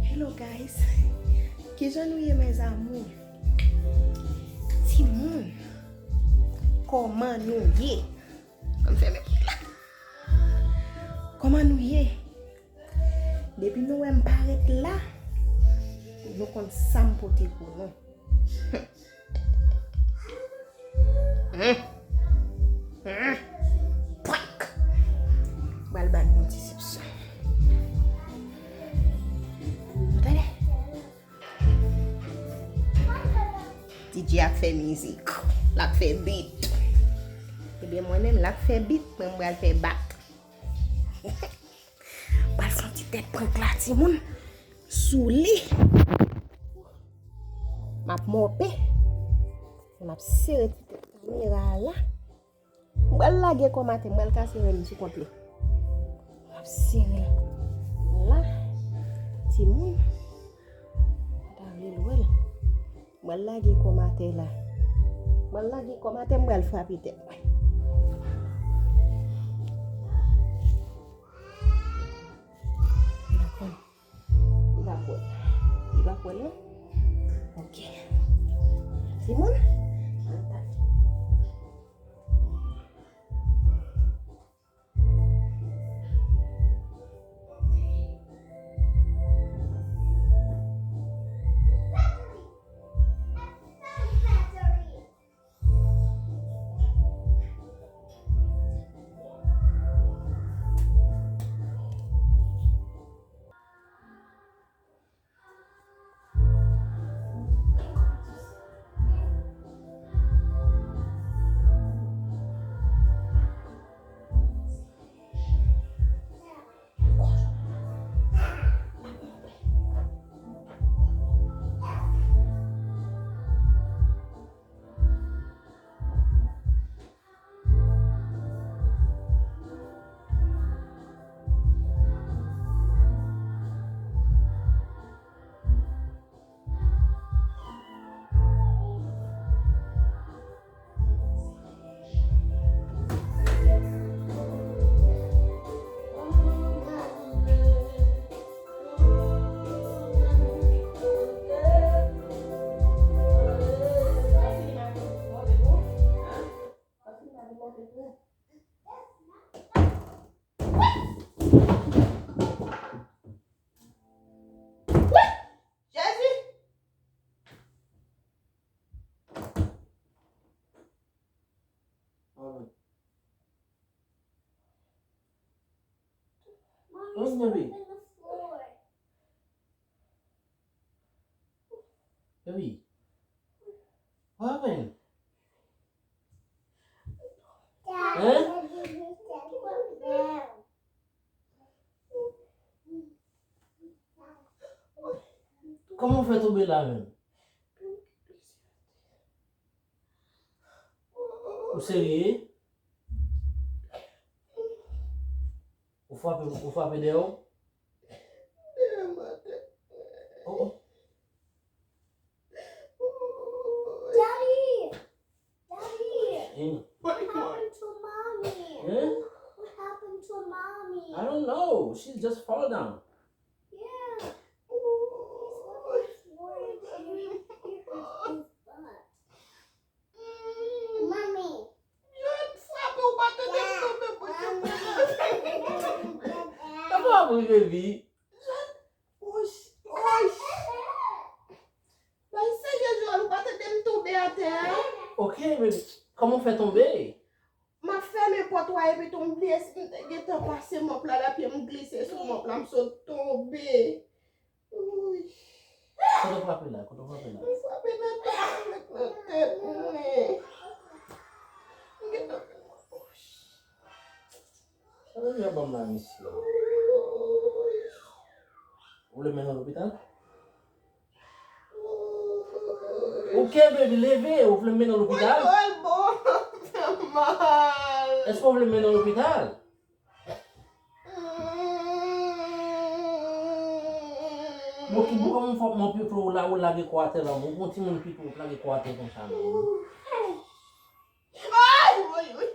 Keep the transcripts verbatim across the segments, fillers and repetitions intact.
Hello guys. Kijan nou ye, mes amours? Timoun, kòman nou ye? Ann fèmen pòt la. Kòman nou ye? Depi nou wè m parèt la, nou konn sa m pote pou nou. Hum. Hum. Prank. Pral ba nou yon ti sip sa. Ou tande? D J ap fè mizik. L ap fè beat. Ebyen, mwen menm, l ap fè beat, mwen, m pral fè back. Pral santi tèt prank la, timoun. Sou li. M ap mòpe. M ap sere ti tèt kamera a la. M pral lage kò m atè, m pral kase ren m sou kont li. M ap sere la. Timoun. Mwen ta vle l wè l. M pral lage kò m atè la. M pral lage kò m atè, m pral frape tèt mwen. Li pa kwè. Li pa kwè, non? Ok. Timoun? Jezi! Amen. What's the baby? Baby, what happened? Hein? Kòman w fè tonbe la menm? Ou serye? Ou frape, ou frape dèyè w? Dèyè m atè. Oh, oh. Daddy! Daddy! Hmm. What happened to mommy? Hmm? What happened to mommy? I don't know. She just fall down. Yeah. He's looking for his, his butt. Mami. Jòn frape, ou pa tande m tonbe, pote m. Kòman w ap ri, baby? Jòn, woy, woy. Bay serye, Jòn, ou pa tande m tonbe atè a? Ok, baby. Kòman w fè tonbe? M ap fèmen pòt la epi tou m bliye si m te gentan pase mòp la, epi m glise sou mòp la, m sot tonbe. Woy. Kote w frape la? Kote w frape la? M frape nan tèt avèk nan tèt mwen. M gentan fè mwen. Sa w ap ban m la, mesye? Ou vle mennen l lopital? Ok, baby, leve, ou vle mennen l lopital? Mwen, mwen, bon, fè mal. Èske w vle mennen l lopital? Bon, ki bon, kòman fò, mwen, pi fò, ou la, ou lage kò atè la, mwen, bon, timoun pito, ou lage kò atè konsa, non. Ay, woy, woy,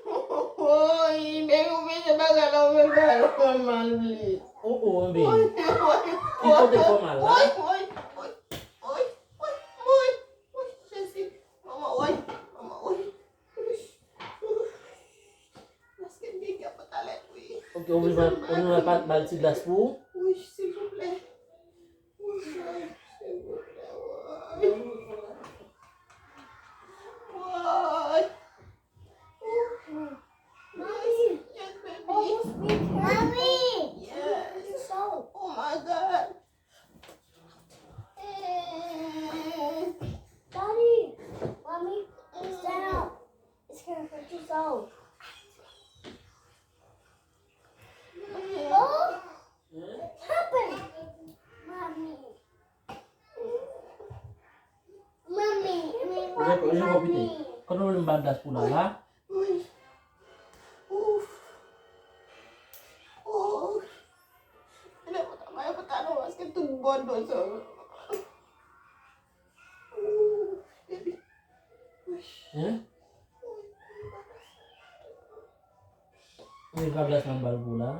woy, baby, ou mete bagay la, ou mete bagay la, fè mal, vle. Ou, Oh, enben. Ki kote fè w mal la? Woy, woy, woy, woy, woy, woy, woy, Jezi. Manman, woy, manman, woy. Èske m gen kè pou talè, wi? Ok, ou vle ba l ti glas pou ou? Wi, silvouplè. Wi, silvouplè, woy. Woy. Mommy, yes, baby. Mommy, yes. Oh my God. Daddy, mommy, stand up. It's gonna hurt your toe. Oh, what happened? Mommy. Mommy, mommy. Kote w vle m ba l glas pou la la? Wi. Ouf. Oh. Lè pou ta, lè pou ta non, paske tout bò do sa. Ouf, baby. Hein? Mwen pa glas nan bal pou la.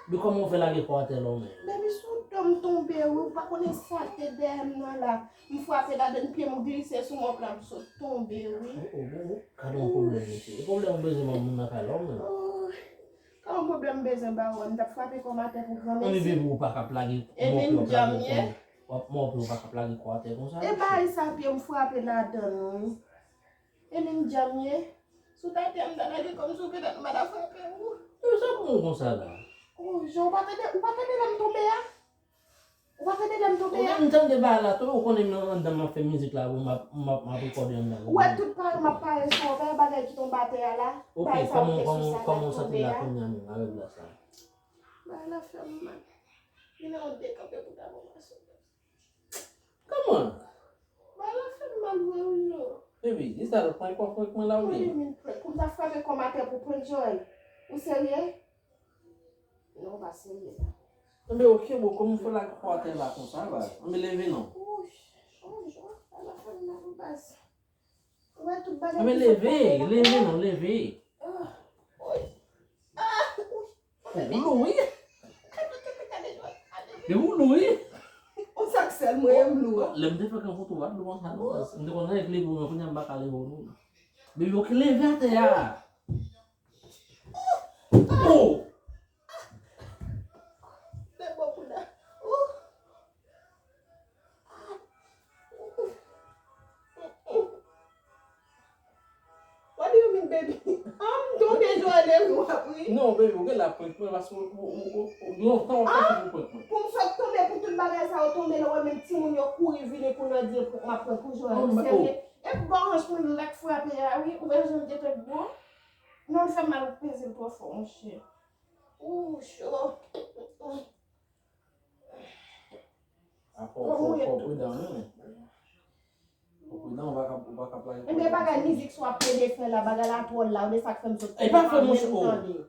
Di kòman w fè lage kò atè la w menm? Baby, sou do m tonbe, wi, ou pa konnen sa te dèyè m nan la. M frape ladann, pye m glise sou mòp la, m sot tonbe, wi. Oh, oh, oh, oh. Gade yon pwoblèm, mesye. E pwoblèm ou bezwen ban moun nan kay la w menm? Oh, ka yon pwoblèm m bezwen ba ou, m t ap frape kò m atè pou granmesi. Anben, baby, ou pa ka p lage mòp yo, w ap lage kò, w ap, mòp yo, w pa ka p lage kò atè konsa, mesye. E bay sa pye m frape ladann, wi. E li m djanm ye. Si w ta te m ta lage kòm si w petèt m pa ta frape w. Yo, sa pou w konsa la? Oh, Jean, ou pa tande, ou pa tande lè m tonbe a? Ou pa tande lè m tonbe a? Ou menm tande bagay la tou, ou konnen m anndan m ap fè mizik la, m ap, m ap, m ap rekòde anndan. Ou wè tout pare m ap pare sou w, pa yon bagay ki tonbe atè a la. Ok, kòman, kòman, kòman w santi la kounye a menm avèk glas la? Bagay la fè m mal. Gen lè yon dekanpe pou ta bon maso. Kòman? Bagay la fè m mal vre wi, Jean. Baby, di sa l prank w ap prank mwen la wi. Mwen renmen prank. Pou m ta frape kò m atè pou prank Joel. Ou serye? Non, ou pa serye la. Enben, ok, bon, kòman w fè lage kò atè la konsa la? Enben, leve non. Ouch. Oh, Jean, bagay la fè m mal wi, baz. Ou wè tout bagay ki sot pase la. Enben, leve, leve non, leve. Ah, wi. Ah, wi. Ou lou wi. Li ou lou wi. On sak sèl mwen m lou. Lè m te fè kanfout ou pa t lou konsa non. M te konn annik leve w men kounye a m pa ka leve w non. Baby, ok, leve atè a. Oh! Lè bon pou la. Oh! What do you mean, baby? Ah, m tonbe, Joel, leve w ap ri. Non, baby, ou gen la prank mwen paske ou, ou, ou, ou, lontan ou fè pou prank mwen. Pou m sot tonbe, pou tout bagay sa yo tonbe, lè w wè menm timoun yo kouri vini pou nou di m ap prank ou, Joel. Ou serye? E bon, anj mwen lèk frape a, wi. Ou wè jan l gentan bon? Non, l fè m mal, ou peze l twò fò, monchè. Ou cho. A fò, fò, fò pridan wi. Fò pridan, ou pa ka, ou pa ka plage. Enben bagay mizik sa w ap plede fè la, bagay la twò law, e sa k fè m sot. E pa fè monchè, oh.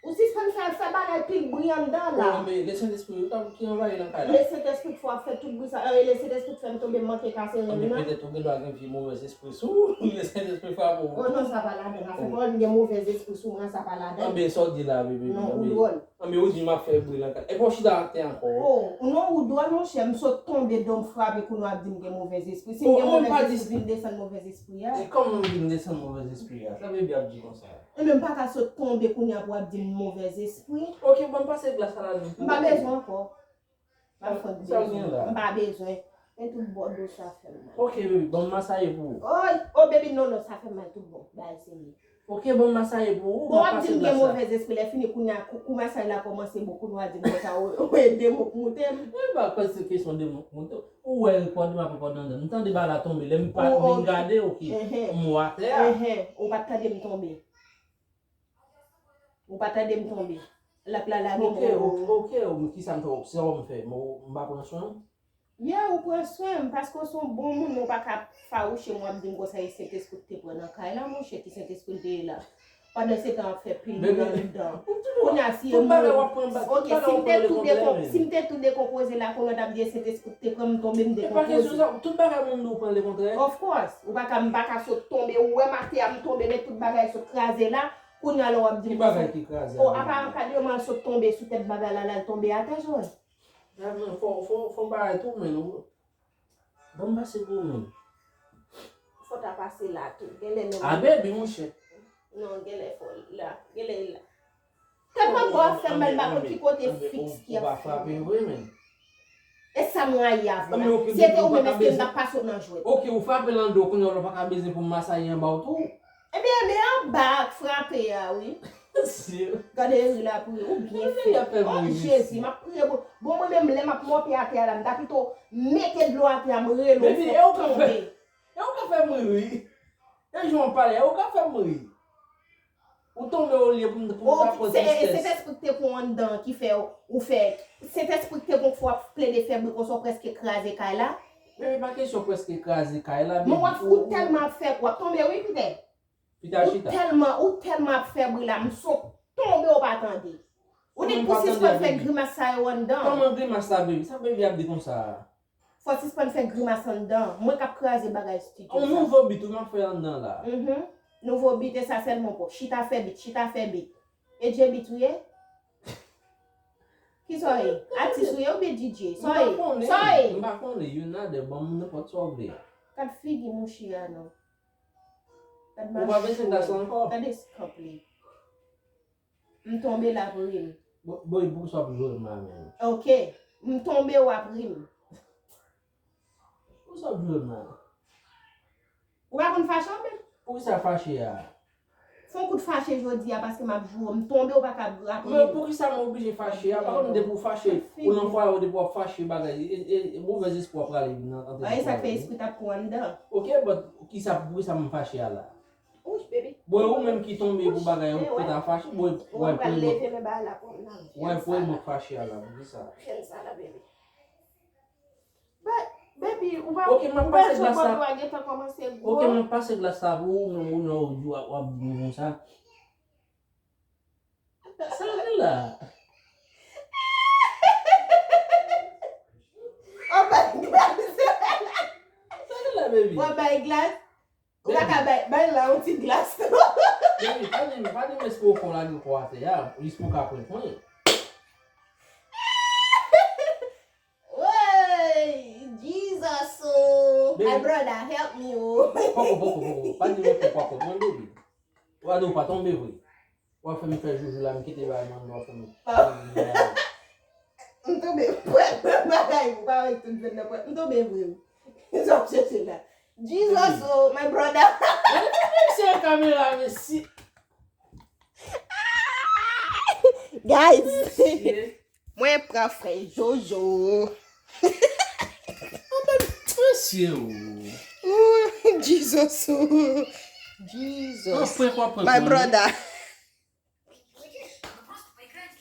Ou sispann fè, fè bagay pil bri anndan la. Oh, enben, Lesentespri wi ki anvayi nan kay la. Lesentespri k fè w ap fè tout bri sa. E Lesentespri k fè m tonbe, m manke kase ren nan. Enben, petèt ou gen dwa gen vye movèzespri sou ou. Lesentespri frape w. Oh non, sa pa ladan. Afè pawòl m gen movèzespri sou mwen, sa pa ladan. Enben, sa w di la, bebe? Non, ou dwòl. Anben, ou di m ap fè bri nan kay. Epi w chita atè ankò. Oh, non, ou dwòl, monchè. M sot tonbe, do m frape, kounye w ap di m gen movèzespri. Si m gen movèzespri, vin desann movèzespri a. E kòman m vin desann movèzespri a? Sa bebe ap di konsa? Enben, m pa ka sot tonbe, kounye a pou w ap di m movèzespri. Ok, ban m pase glas la ladan. M pa bezwen ankò. Pa fòt bezwen. M pa bezwen. Men tout bò do sa fè m mal. Ok, baby, ban m masaye pou ou. Oy, oh, baby, non, non, sa fè m mal tout bon. Bagay serye. Ok, ban m masaye pou ou. Bon, w ap di m gen movèzespri, lè fini kounye a, kou, kou masay la kòmanse bon, kounye a w ap di m konsa, ou, ou e demon k moute m. Mwen pa panse kesyon demon k moute w. Ou wè rekòde m ap rekòde anndan. M tande bagay la tonbe, lè m pa vin gade, ok, m wè atè a. Ou pa t tande m tonbe. Ou pa tande m tonbe. L ap la lage m. Ok, ok, ok, kisa m fè w? Se sa w m fè? M pa pran swen w? Yeah, ou pran swen m, paske w se yon bon moun, men w pa ka fawouche m, w ap di m konsa e Sentespri k te pran nan kay la, monchè, ki Sentespri l te ye la? Pandan se tan w ap fè pil moun anndan. Kounye a si e moun, ok, si m te tou dekon-, si m te tou dekonpoze la, kounye a w t ap di e Sentespri k te pran m tonbe, m dekonpoze. E pa kesyon sa, tout bagay moun di w pran lekontrè. Of course, ou pa ka, m pa ka sot tonbe, ou wè m atè a m tonbe, men tout bagay sot kraze la. Kounye a la w ap di Ki bagay ki kraze? O, apa ankadreman sot tonbe sou tèt bagay la, l al tonbe atè, Joel? Fò, fò, fò bagay tou, men. Ban m pase pou ou, men. Fò ta pase la tou. Genlè menm. A, baby, monchè. Non, genlè fò la. Genlè la. Tèlman bò ap fè m mal, m pa konn ki kote fiks ki ap fè m. Frape vre, men. E sa m rayi avè w la. Si se te ou menm, èske m t ap pase w nan jwèt? Ok, ou frape l anlè w, kounye a w pa ka bezwen pou m masaye anba w tou? Ebyen, men anba ak frape a, wi. Gade ri la pou ou byen fè. Oh, Jezi, m ap priye pou. Bon, mwen menm, lè m ap mòpe atè a la, m ta pito mete dlo atè a, m rele w fò tonbe. E ou ka fè m ri, wi. E jan w pale, e ou ka fè m ri. Ou tonbe olye pou m ta pran tristès. Sentespri k te pran w anndan ki fè ou fè. Sentespri k te pran w fè w ap plede fè bri konsa w prèske kraze kay la. Men pa kesyon prèske kraze kay la. Men w ap fout tèlman ap fè, w ap tonbe wi Pitè. Pitè chita. Ou tèlman, ou tèlman ap fè bri la, m sot tonbe w pa tande. Ou di pou sispann fè grimas sa yo anndan. Kòman grimas la, baby? Sa baby ap di konsa a? Fò sispann fè grimas anndan. Mwen k ap kraze bagay estidyo sa. On nouvo bit wi m ap fè anndan la. Mhm. Nouvo bit e sa sèlman w pòp. Chita fè bit, chita fè bit. E Djebit ou ye? Kisa w ye? Atis ou ye oubyen DJ? Sa w ye? Sa w ye? M pa konnen, youn nan de, ban m nenpòt sa w vle. Gad figi mouche a non. Gad mache. Ou pa bezwen glas la ankò? Gade skanp li. M tonbe l ap ri m. Bon, bon, poukisa w ap jwe m la menm? Ok. M tonbe w ap ri m. Poukisa w ap jwe m la? Ou pa konn fache w menm? Poukisa fache a? Fè yon kout fache jodi a paske m ap jwe w. M tonbe w pa ka ap ri m. Men poukisa m oblije fache a? Pa konn depi w fache, ou nan fwaye w depi w ap fache bagay, e, e, e movèz espwa prale vin antre nan fwaye w. E sa k fè espri t ap pran w anndan. Ok, but kisa, poukisa m fache a la? Ouch, baby. Bon, e ou menm ki tonbe pou bagay yo ki ta fache. Bon, wè pou mwen. Wè pou mwen fache a la, poukisa? Jèn sa la, baby. Baby, ou pa wè jan bòbò a gentan kòmanse gwo. Ok, m ap pase glas la pou ou, men ou menm ou w ap di konsa. Sa gen la? Ou ap bay glas. Sa gen la, baby? Ou ap bay glas? Ou pa ka bay, bay la yon ti glas tou. Baby, pa di, pa di m espre w fè w lage kò atè a, jis pou w ka pran pwen. Woy! Jesus o! My brother, help me o! Poko, poko, poko. Pa di m fè poko. Mwen, baby. Ou pa di w pa tonbe vre. W ap fè m fè joujou la, m kite bagay mwen, w ap fè m. M tonbe, pwè, bagay, ou pa wè tout vin nan pwè. M tonbe vre wi. Sa w ap chèche la. Jesus o, my brother. Gade pou misye kamera, mesye. Guys, mwen pran frè Jojo. Mesye o. Jesus o. Jesus. My brother.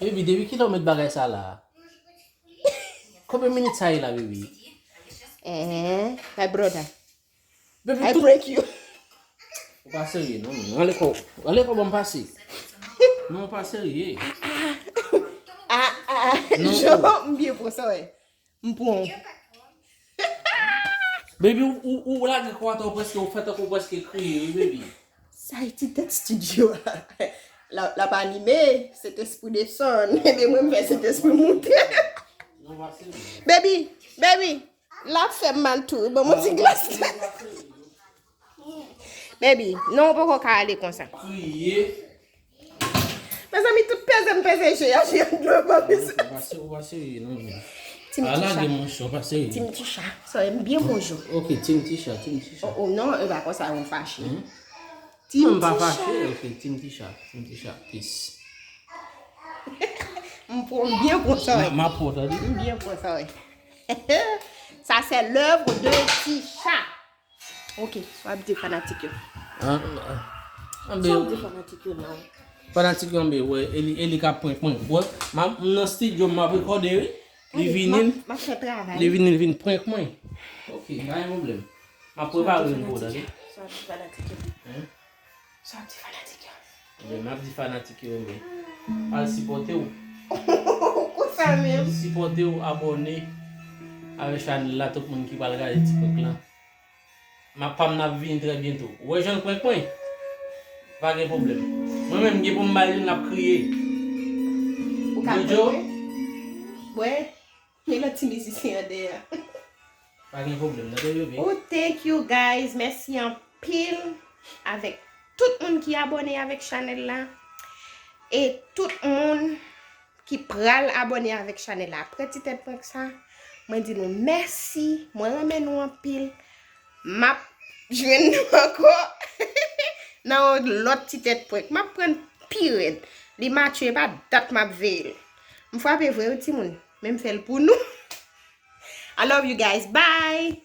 Baby, depi kilè w met bagay sa la? Konbyen minit sa ye la, baby? Eh, my brother. Baby, I break you. Ou pa serye, non, men. Anlè kò, anlè kò ban m pase. Non, ou pa serye. Ah, ah, ah. Jan m byen pran sa, wè. M pran w. Baby, ou, ou, ou lage kò atè, ou prèske, ou fè tankou ou prèske kriye, wi, baby. Sa e ti tèt estidyo a. L ap, l ap anime, Sentespri desann. Ebyen, mwen, m fè Sentespri moute. Baby, baby, l ap fè m mal tou. Ban m yon ti glas. Baby, non, ou poko ka ale konsa. Kriye. Mezanmi, tout peze m peze je a, je a dlo pa peze. Ou pa serye, ou pa serye, non, men. Tim Tisha. Ala gen mouch, ou pa serye. Tim Tisha. Sa, m byen bonjou. Ok, Tim Tisha, Tim Tisha. Oh, oh, non, e pa konsa, ou fache. Tim Tisha. M pa fache, ok, Tim Tisha, Tim Tisha, peace. M pran byen konsa. M ap pran, tande. M byen konsa, wi. Ça, c'est l'œuvre de Tisha. Ok, w ap di fanatik yo. Sa w di fanatik yo nan? Fanatik yo, anben, wè, e li, e li k ap prank mwen. Wè, m nan estidyo, m ap rekòde, wi. Li vini, li vini, li vin prank mwen. Ok, pa gen pwoblèm. M ap prepare l pou ou, tande. Sa w di fanatik yo? Sa w di fanatik yo? Ebyen, m ap di fanatik yo, men al sipòte w. Konsa menm. Sipòte w, abòne avèk chanèl la, tout moun ki pral gade ti prank lan. M ap, pa m nan ap vini trè byento. Ou wè jan l prank mwen? Pa gen pwoblèm. Mwen menm gen pou m bay li, l ap kriye. Ou ka Jojo? Bwè. Men lòt ti mizisyen an dèyè. Pa gen pwoblèm, tande bebe. Oh, thank you guys. Mèsi anpil avèk tout moun ki abòne avèk chanèl la. E tout moun ki pral abòne avèk chanèl la. Apre ti tèt prank sa, mwen di nou mèsi. Mwen renmen nou anpil. M ap jwenn nou ankò nan yon lòt ti tèt prank. M ap pran pi rèd. Li matye pa dat m ap veye l. M frape vre wi timoun. Men m fè l pou nou. I love you guys. Bye.